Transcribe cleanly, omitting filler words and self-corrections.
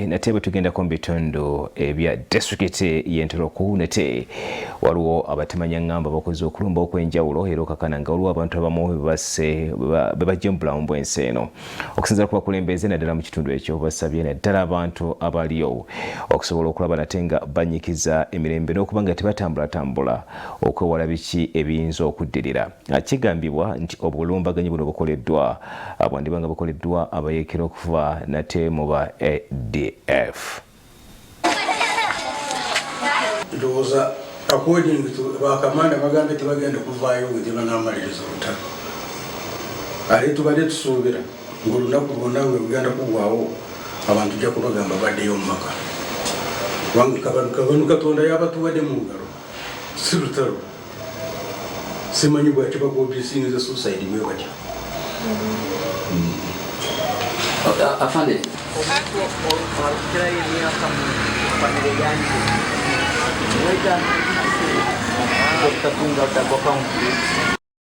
Nate bwe tugendako mu bitundu ebya disitulikiti y'e Ntoroko nate waliwo abatamanya ngamba bakoze okulumba okw'enjawulo era okakana nga waliwo abantu abamu bebasse bebajja mu bulamu bw'ensi eno. Okusinziira ku bakulembeze naddala mu kitundu ekyo basabye naddala abantu abaliyo okusobola okulaba nate nga banyikiza emirembe n'okuba nga tebatambulatambula okwewala biki ebiyinza okuddirira. Kigambibwa nti obulumbaganyi buno bukoleddwa bwandiba nga bukoleddwa abayeekera okuva nate mu ba ADF. Ndowooza according to bakamanda bagambye tebagenda kuvaayo nga tebanamaliriza olutalo, ate tubadde tusuubira ng'olunaku lwonna lwe lugenda kugwawo abantu tujja kubagamba baddeyo mu maka, kubanga kabanu Katonda yabatuwadde mu ngalo, si lutalo. Simanyi bwaki bakobisinze suicide bwe batyo. Afande,